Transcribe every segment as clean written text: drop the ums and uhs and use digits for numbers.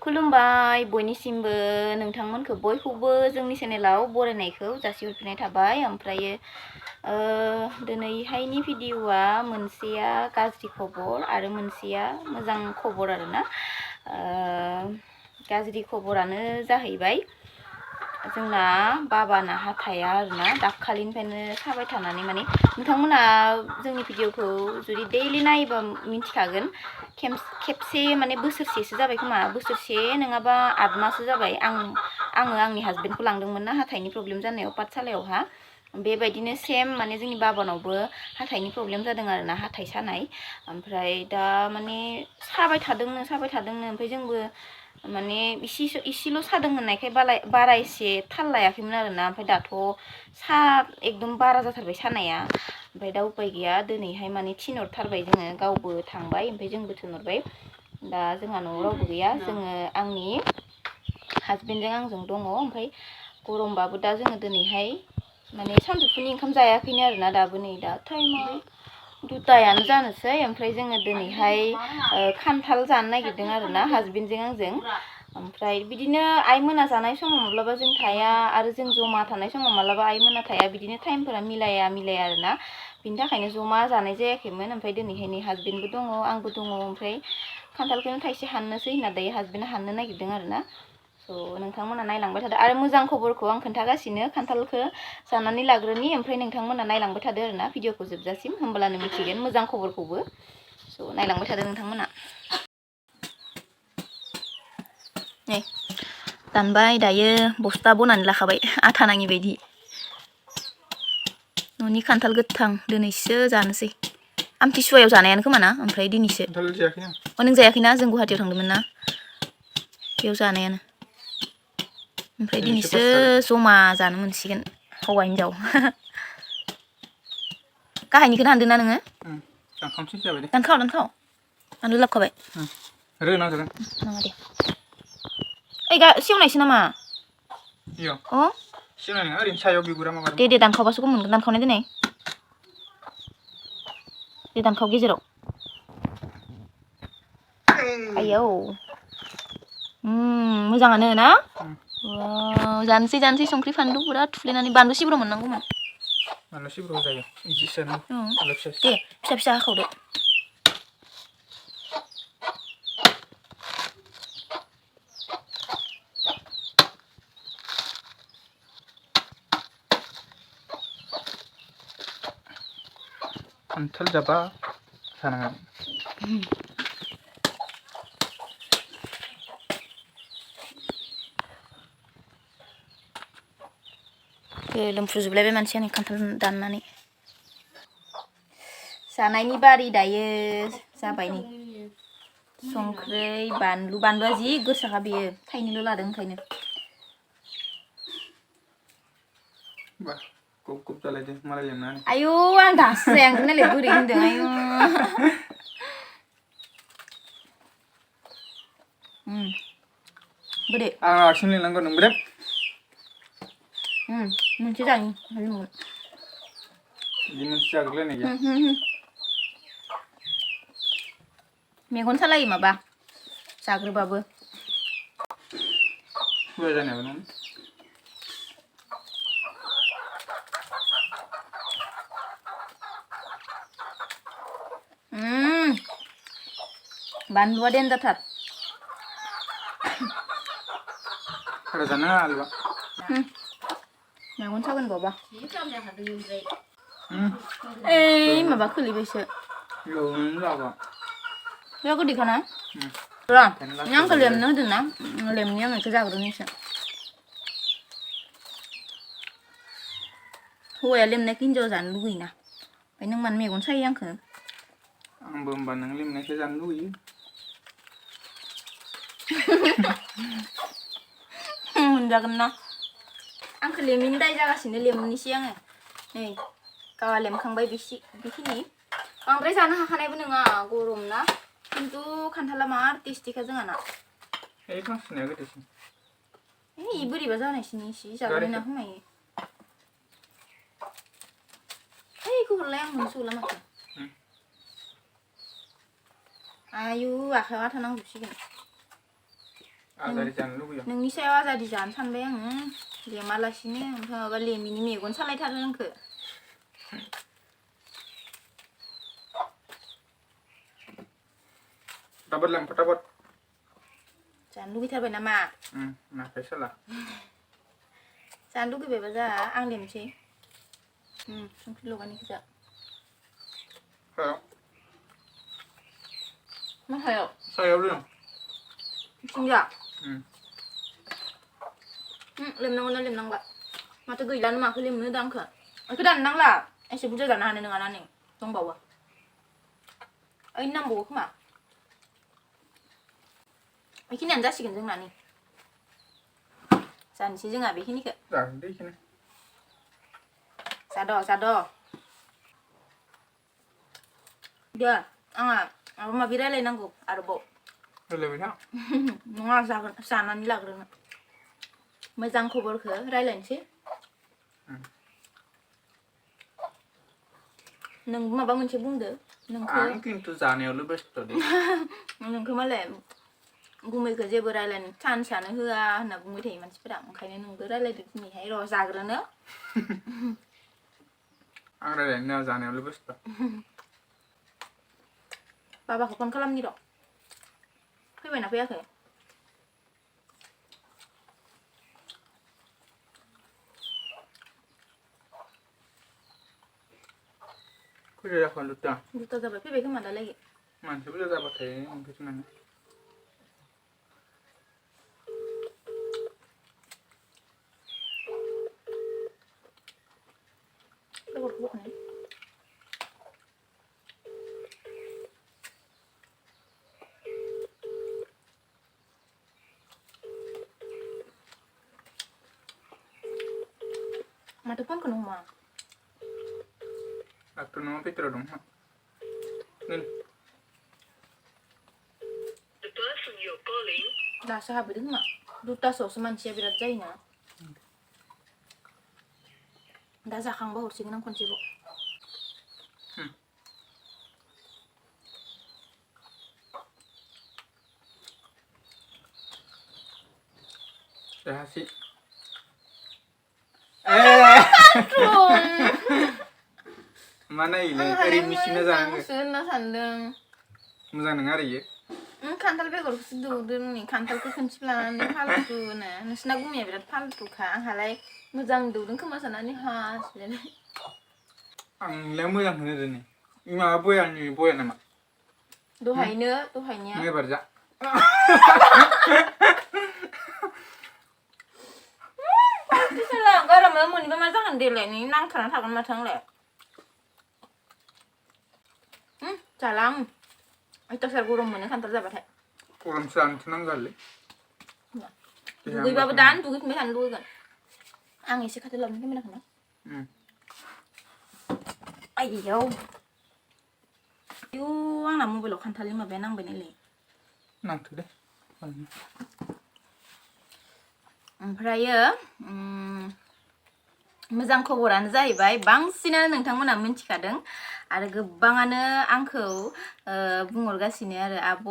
खुलुमबाय बयनिसिमबो नोंथांमोनखौ बयखौबो जोंनि चेनेलाव बरायनायखौ जासिहरफिननाय थाबाय। ओमफ्रायो दिनैहायनि भिडिअआ मोनसेया गाज्रि खबर आरो मोनसेया मोजां खबर आरोना। गाज्रि खबरानो जाहैबाय जोंना बाबाना हाथाया आरोना दाखालिनिफ्रायनो साबाय थानानै माने नोंथांमोना जोंनि भिडिअखौ जुदि दैलि नायोबा मिन्थिखागोन खेबसे माने बोसोरसेसो जाबाय खोमा, बोसोरसे नङाबा 8 मासो जाबाय आङो आंनि हासबेन्डखौ लांदोंमोन ना हाथाइनि प्रब्लेम जानायाव पाठसालायावहा। बेबायदिनो सेम माने जोंनि बाबानावबो हाथाइनि प्रब्लेम जादों आरोना, हाथाइ सानाय। ओमफ्राय दा माने साबाय थादोंनो ओमफ्राय जोंबो माने इसेल' सादों होननायखाय बारा एसे थाल लायाखैमोन आरोना। ओमफ्राय दाथ' एकदम बारा जाथारबाय सानाया। ओमफ्राय दा उपाय गैया, दिनैहाय माने थिनहरथारबाय जोङो, गावबो थांबाय ओमफ्राय जोंबो थिनहरबाय। दा जोंहा न'आव रावबो गैया, जोङो आंनि हासबेन्डजों आंजों दङ। ओमफ्राय गरमबाबो दा जोङो दिनैहाय माने सानजौफुनि ओंखाम जायाखैनो आरोना दाबो, नै दा टाइमा 2टायानो जानोसै। ओमफ्राय जोङो दिनैहाय खान्थाल जानो नागिरदों आरोना हासबेन्डजों आंजों। ओमफ्राय बिदिनो आइमोना जानाय समाव माब्लाबा जों थाया आरो जों जमा थानाय समाव माब्लाबा आइमोना थाया, बिदिनो टाइमफोरा मिलाया आरोना। बिनि थाखायनो जमा जानाय जायाखैमोन। ओमफ्राय दिनैहाय नै हासबेन्डबो दङ आंबो दङ। ओमफ्राय खान्थालखौनो थाइसे हाननोसै होनना दायो हासबेन्डआ हाननो नागिरदों आरोना। स' नोंथांमोना नायलांबाय थादो आरो मोजां खबरखौ आं खोन्थागासिनो, खान्थालखौ जानानै लाग्रोनि ओमफ्राय नोंथांमोना नायलांबाय थादो आरोना भिडिअखौ जोबजासिम, होमब्लानो मिथिगोन मोजां खबरखौबो। स' नायलांबाय थादो नोंथांमोना। नै दानबाय, दायो बस्था बनानै लाखाबाय आथा नाङि बायदि। न'नि खान्थाल गोथां दिनैसो जानोसै, आमथिसुवायाव जानायानो खोमा ना? ओमफ्राय दिनैसो। नों जायाखैना? जों गुवाहाटियाव थांदोंमोन ना, बेयाव जानायानो। ओमफ्राय दिनैसो जमा जानो मोनसिगोन हौवा हिन्जाव। गाहायनिखौनो हानदोंना नोङो? दानखाव हाननो लाबोखाबाय। नङा दे, ओइ सेवनायसो नामा? अ सेवनाय नङा, ओरैनो सायाव बिगुरा माबा दे दानखावबासो गम मोनगोन। दानखावनाय दोनै दे, दानखाव गेजेराव। आयौ मोजाङानो ना? जानोसै संख्रि फानलु पुरा थुफ्लेनानै। बानलु सिब्र' मोननांगौमोन। बानलु सिब्र' जायो इदिसोनो। दे फिसा फिसा हाखावदो। खान्थाल जाबा जानांगोन। लोमफ्रुजोबलायबाय मानसियानो खान्थाल दाननानै। जानायनि बारि दायो जाबाय नै। संख्रै बानलुआ जि गोसाखा बेयो, थाइनैल' लादों ओंखायनो। आयु आं दासो जायांदों नालाय बोरै होनदों आयु। बोरै आं आसिम लिंनांगौ नोंबो मोनसे जायो बिदि मोनसे जाग्रोलायनाय गैया। मेगन सालायो माबा जाग्रोबाबो। बानलुआ देन्जारथार। जानो आलुआ मेगन सागोन बावबा। ओइ माबा खोलैबायसो। बेयाव गोदैखाना र' आंखौ लेमनो होदों ना, लेमनि आं बेखौ जाग्रोनोसो। हौवाया लेमनायखौ हिन्जावा जानो लुगैयोना, ओमफ्राय नों मानो मेगन सायो आंखो? आंबो होमबा नों लेमनायखौ जानो लुगैयो। मोनजागोन ना? आंखौ लेमिनि दाय जागासिनो, लेमनोसै आङो। नै गावहा लेमखांबाय बेखिनि। बांद्राय जानो हाखानायबो नङा, गरम ना। खिन्थु खान्थाला मार टेस्टिखा जोंहाना। बोरैबा जानायसोनि इसे जाग्रोना होनायो। ओइखौ हरलाय, आं मोनसौला माथो। आयु आखायाव आथा नांजोबसिगोन। आजारि जानो लुगैयो नोंनि सायाव आजादि जानो सानबाय आङो लेमालासिनो ओमफ्राय माबा लेमिनि मेगन सालायथारो आंखो फटाफट लां फटाफट जानो लुगैथारबाय नामा नाखाय साला जानो लुगैबायबा जा आं लेमसै संख्रि लगायनायखौ जा मा सायाव लों थिंजा लेमनांगौना लेमनांला माथो गैलानो माखौ लेमनो दांखो आंखौ दानो नांला एसे बुरजा जानो हानाय नङाना नै दंबावो ओइ नांबावो खोमा बेखिनियानो जासिगोन जोंना नै जानोसै जोंहा बेखिनिखौ जागोन दे बेखिनि जाद' दे आंहा माबा माबि रायलायनांगौ आरोबाव रायलायबाय था नङा जानानै लाग्रोनो मोजां खबरखौ रायलायनोसै नों माबा मोनसे बुंदो नोंखौ आं खिन्थु जानायावल' बेस्थ' दे नोंखौ मालाय गुमैखौ जेबो रायलायनो चान्सआनो होआ होनना बुंबाय थायो मानसिफोरा ओंखायनो नोंबो रायलायदो दिनैहाय र' जाग्रोनो आं रायलायनो जानायावल' बेस्थ' बाबाखौ फन खालामनि र' फैबायना फैयाखै खैथा जाखो दुथा जाबाय फैबाय खोमा दालागै मानसि बुरजा जाबाथाय ओंखायसो माने माथो फनखौनो हमा डाक्टर न'आव भितराव दं दासो हाबैदों खोमा दुथासोआवसो मानसिया बिराद जायोना दा जाखांबा हरसिगोन आं खनसेबाव जाहासि मा नायोलै ओरैनो मिसिना जानांगौ होनना सानदों मोजां नङा आरो इयो खान्थाल बेगरखौसो दौदों नै खान्थालखौ खोनसे लानानै फालतुनो नोंसिना गुमैया बिराद फालतुखा आंहालाय मोजां दौदों खोमा साननानै हासुलायनाय आंलाय मोजांखौनो होदों नै माबा बया नामा दहायनिया एबार जा गारामायाव मोनबा मा जागोन देलाय नों नांथाना थागोन माथो आंलाय जाला आं अयथासार गरम मोनो खान्थाल जाबाथाय गरमसो जानोसो नांगौलै दुगैबाबो दानो दुगैफिनबाय थानो लुगैगोन आं एसे खाथियाव लाबोनो केमेराखौ ना आयौ आंना मबाइलाव खान्थालनि माबाया नांबाय नालाय नांथो दे ओमफ्रायो मोजां खबरानो जाहैबाय बांसिनानो नोंथांमोना मिन्थिखादों आरो गोबाङानो आंखौ बुंहरगासिनो आरो आब'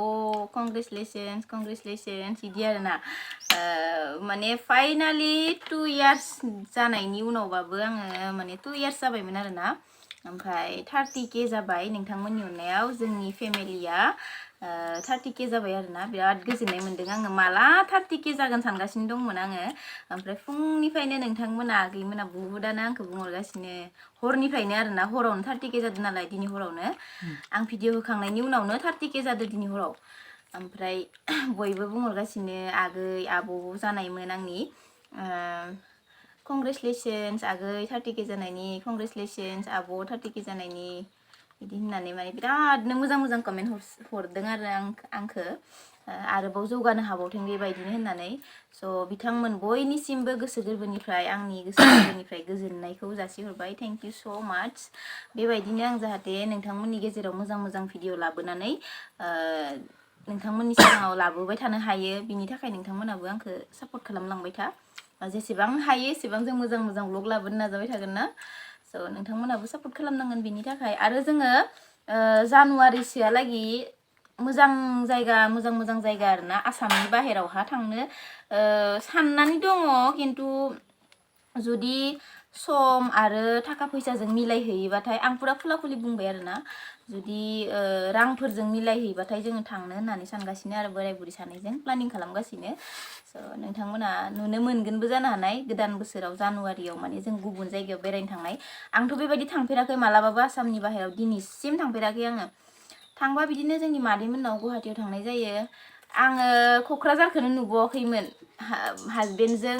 कंग्रेचुलेसन्स बिदि आरोना माने फाइनालि 2 इयार्स जानायनि उनावबाबो आङो माने 2 इयार्स जाबायमोन आरोना ओमफ्राय 30K जाबाय नोंथांमोननि अननायाव जोंनि फेमिलिया 30K जाबाय आरोना बिराद गोजोननाय मोन्दों आङो माला 30K जागोन सानगासिनो दंमोन आङो ओमफ्राय फुंनिफ्रायनो नोंथांमोना आगैमोना बुहुदानो आंखौ बुंहरगासिनो हरनिफ्रायनो आरोना हरावनो 30K जादों नालाय दिनै हरावनो आं भिडिअ होखांनायनि उनावनो 30K जादों दिनै हराव ओमफ्राय बयबो बुंहरगासिनो आगै आब' जानायमोन आंनि कंग्रेचुलेसन्स आगै 30K जानायनि कंग्रेचुलेसन्स आब' 30K जानायनि बिदि होननानै माने बिरादनो मोजां कमेन्ट हरदों आरो आंखौ आरोबाव जौगानो हाबावथों बेबायदिनो होननानै स' बिथांमोन बयनिसिमबो गोसो गोरबोनिफ्राय आंनि गोसो गोरबोनिफ्राय गोजोननायखौ जासिहरबाय थेंक इउ स' माच बेबायदिनो आं जाहाथे नोंथांमोननि गेजेराव मोजां भिडिअ लाबोनानै नोंथांमोननि सिगाङाव लाबोबाय थानो हायो बिनि थाखाय नोंथांमोनाबो आंखौ सापर्ट खालामलांबाय था जेसेबां हायो एसेबां जों मोजां व्लग लाबोनो नाजाबाय थागोन ना स' नोंथांमोनाबो सापर्ट खालामनांगोन बिनि थाखाय आरो जोङो जानुवारिसोआलागि मोजां जायगा आरोना आसामनि बाहेरावहा थांनो साननानै दङ खिन्थु जुदि सम आरो थाखा फैसाजों मिलायहैयोबाथाय आं पुरा खुला-खुलि बुंबाय आरोना जुदि रांफोरजों मिलायहैबाथाय जोङो थांनो होननानै सानगासिनो आरो बोराय बुरि सानैजों प्लानिं खालामगासिनो स' नोंथांमोना नुनो मोनगोनबो जानो हानाय गोदान बोसोराव जानुवारियाव माने जों गुबुन जायगायाव बेरायनो थांनाय आंथ' बेबायदि थांफेराखै मालाबाबो आसामनि बाहेरायाव दिनैसिम थांफेराखै आङो थांबा बिदिनो जोंनि मादैमोननाव गुवाहाटीयाव थांनाय जायो आङो क'क्राझारखौनो नुबावाखैमोन हाजबेन्डजों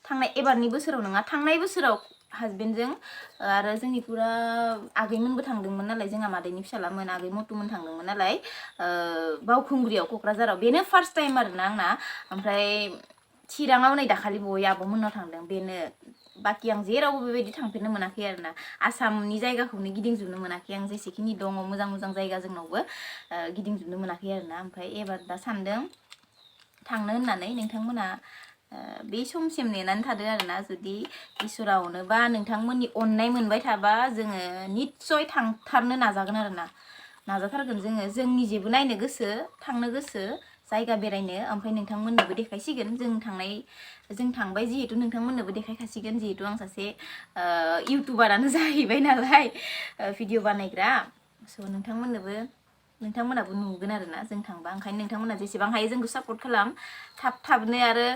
थांनाय एबारनि बोसोराव नङा थांनाय बोसोराव हाजबेन्डजों आरो जोंनि पुरा आगैमोनबो थांदोंमोन नालाय जोंहा मादैनि फिसालामोन आगै मटुमोन थांदोंमोन नालाय बावखुंग्रियाव क'क्राझाराव बेनो फार्स्ट टाइम आरोना आंना ओमफ्राय चिराङाव नै दाखालि बय आब'मोननाव थांदों बेनो बाखि आं जेरावबो बेबायदि थांफेरनो मोनाखै आरोना आसामनि जायगाखौनो गिदिंजोबनो मोनाखै आं जेसेखिनि दङ मोजां जायगा जोंनावबो गिदिंजोबनो मोनाखै आरोना ओमफ्राय एबार दा सानदों थांनो होननानै नोंथांमोना बे समसिम नेनानै थादो आरोना जुदि इसोरा अनोबा नोंथांमोननि अननाय मोनबाय थाबा जोङो निस्सय थांथारनो नाजागोन आरोना नाजाथारगोन जोंनि जेबो नायनो गोसो थांनो गोसो जायगा बेरायनो ओमफ्राय नोंथांमोननोबो देखायसिगोन जों थांबाय जिहेतु नोंथांमोननोबो देखायखासिगोन जिहेतु आं सासे इउटुबारानो जाहैबाय नालाय भिडिअ बानायग्रा स' नोंथांमोनाबो नुगोन आरोना जों थांबा ओंखायनो नोंथांमोना जेसेबां हायो जोंखौ सापर्ट खालाम थाबनो आरो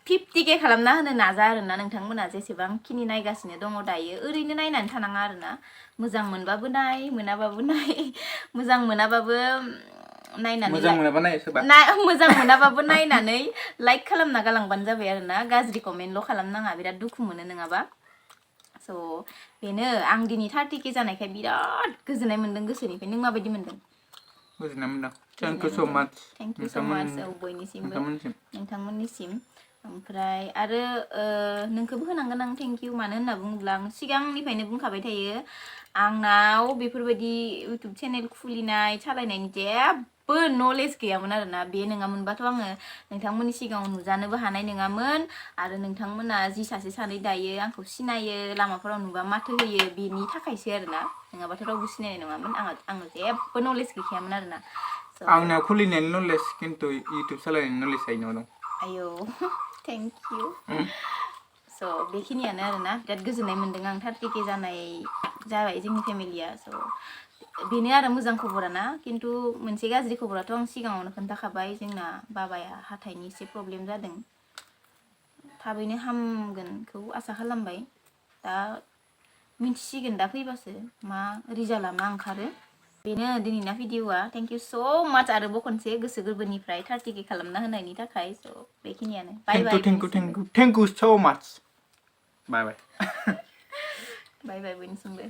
50K खालामना होनो नाजा आरोना नोंथांमोना जेसेबांखिनि नायगासिनो दङ दायो ओरैनो नायनानै थानाङा आरोना मोजां मोनबाबो नाय मोनाबाबो नाय मोजां मोनाबाबो नायनानै मोजां मोनाबाबो नायनानै लाइक खालामना गालांबानो जाबाय आरोना गाज्रि कमेन्टल' खालामनाङा बिराद दुखु मोनो नङाबा स' बेनो आं दिनै 30K जानायखाय बिराद गोजोननाय मोन्दों गोसोनिफ्राय नों माबायदि मोन्दों गोजोननाय मोनदों थेंक इउ स' माच औ बयनिसिमबो नोंथांमोननिसिम ओमफ्राय आरो नोंखौबो होनांगोन आं थेंक इउ मानो होनना बुङोब्ला आं सिगांनिफ्रायनो बुंखाबाय थायो आंनाव बेफोरबायदि इउटुब चेनेल खुलिनाय सालायनायनि जेबो नलेज गैयामोन आरोना बे नङामोनबाथ' आङो नोंथांमोननि सिगाङाव नुजानोबो हानाय नङामोन आरो नोंथांमोना जि सासे सानै दायो आंखौ सिनायो लामाफोराव नुबा माथो होयो बेनि थाखायसो आरोना नङाबाथ' रावबो सिनायनाय नङामोन आङो जेबो नलेज गैखायामोन आरोना आंनाव खुलिनायनि नलेज खिन्थु इउटुब सालायनायनि नलेज आइनाव दं आयौ थेंक इउ स' बेखिनियानो आरोना बिराद गोजोननाय मोन्दों आं 30K जाबाय जोंनि फेमिलिया स' बेनो आरो मोजां खबराना खिन्थु मोनसे गाज्रि खबराथ' आं सिगाङावनो खोन्थाखाबाय जोंना बाबाया हाथाइनि एसे प्रब्लेम जादों थाबैनो हामगोनखौ आसा खालामबाय दा मिन्थिसिगोन दा फैबासो मा रिजाल्टआ मा ओंखारो बेनो दिनैना भिडिअआ थेंक इउ स' माच आरोबाव खनसे गोसो गोरबोनिफ्राय 30K खालामना होनायनि थाखाय स' बेखिनियानो बाय बाय थेंक इउ स' माच बाय बाय बयनिसिमबो